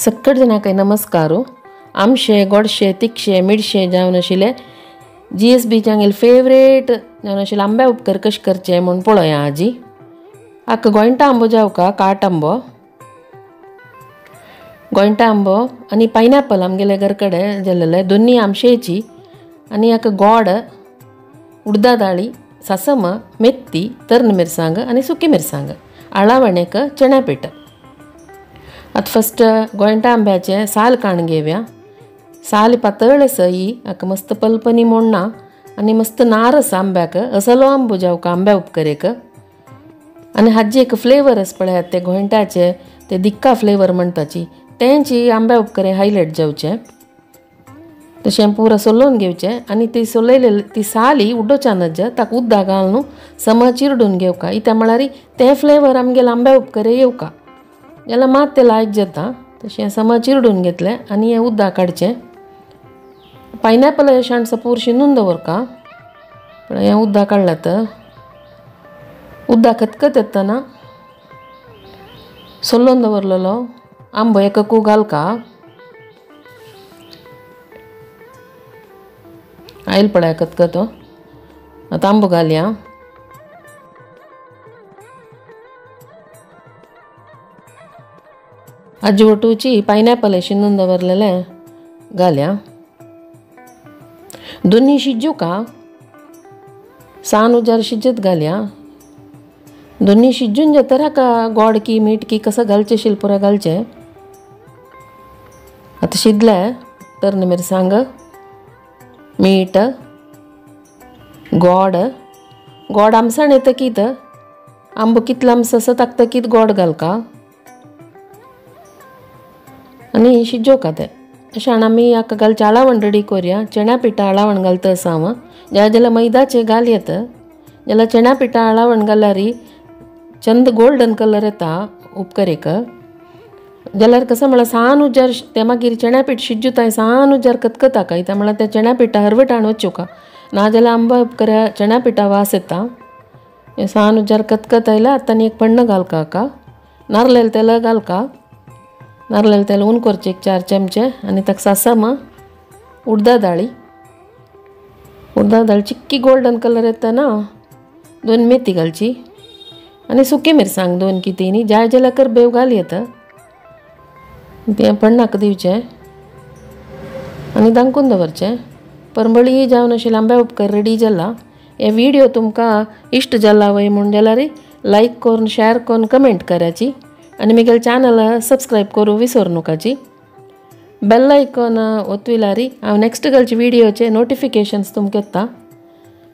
सक्कट जणांक नमस्कार। आमशे गोडशे तिखशे मिरशे जावन आशिल्ले जी एस बीचे आमगेले फेवरेट जावन आशिल्ले आंब्या उपकर कशें करचे म्हूण पळोवया आजी। आक गोंयटा आंबो जावका काट आंबो, गोंयटा आंबो आनी पायनॅपल आमगेले घर कडेन जाल्ले दोन्ही आमशेची आनी आक गोड, उडदा दाळी, सासम, मेथी, तरण मिरसांग आनी सुकी मिरसांग, आळावणेक चण्या पीठ। आतां फस्ट गोंयटा आंब्याचे साल काण घेवया। साल पातळ आसा ही, हाका मस्त पलपनी मोडना आनी मस्त नार आसा आंब्याक, असलो आंबो जावका आंब्या उपकरेक। आनी हाजी एक फ्लेवर आसा पळयात ते गोंयटाचे, ते दिक्का फ्लेवर म्हणटाची, तेंची आंब्या उपकरे हायलायट जावचे। तशें पुरा सोलोवन घेवचें आनी ती सोलयलेली ती साली उडोवच्या नज ताका उदक घालून समा चिरडून घेवका। इत्या म्हळ्यार तें फ्लेवर आमगेले आंब्या उपकरे येवका, जाल्यार मात तें लायक जाता। तशें समा चिरडून घेतलें आनी हें उदक काडचें। पायनॅपल अशें पूर शिनून दवरका। पळय हें उदक काडलां तर उदक खतखत येतना सोलोवन दवरलेलो आंबो एक कू घालका। आयल पळय खतखत, आतां आंबो घालया। आजी वटूची पायनॅपल शिनून दवरलेले घालया। दोन्ही शिजूका सान उजार शिजत घालया। दोन्ही शिजून जाता हाका गोड की मीठ की कसं घालचें शिलपुरा घालचें। आतां शिजलें तर मिरसांग, मीठ, गोड, गोड आमसाण येतकीत आंबो कितलो आमसो आसा ताका गोड घालका आनी शिजोवका तें। अशें आमी हाका घालचें आळावण रेडी करुया। चण्या पिठा आळावण घालता आसा हांव, जाय जाल्यार मैदाचें घाल येता, जाल्यार चण्या पिठा आळावण घाल्यार चंद गोल्डन कलर येता उपकरेक। जाल्यार कसं म्हळ्यार सान उजार तें मागीर चण्या पीठ शिजूताय सान उजार खतखता काय, त्या म्हळ्यार तें चण्या पिठा हरवटान वचूका ना जाल्यार आंबा उपकऱ्या चण्या पिठा वास येता। सान उजार खतखत आयल्यार आतां आनी एक पण्ण घालका हाका, नारलेल तेल घालका। नारलेल तेल ऊन करचें एक 4 चमचे आनी ताका सासम, उडदा दाळी, उडदा दाळ चिक्की गोल्डन कलर येतना 2 मेथी घालची आनी सुकी मिरसांग 2 की 3, जाय जाल्यार करबेव घाल येता। तें पण्णाक दिवचें आनी दांकून दवरचें। परंबळी जावन अशें आंब्या उपकर रेडी जाला। हे व्हिडिओ तुमकां इश्ट जाला वय म्हूण जाल्यार लायक करून शेअर करून कमेंट कराची आनी म्हगेलें चॅनल सबस्क्रायब करूं विसर नाकाची। बेल आयकॉन ओतविल्यार हांव नेक्स्ट घालचे व्हिडिओचे नोटिफिकेशन्स तुमकां येता।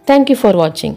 Thank you for watching.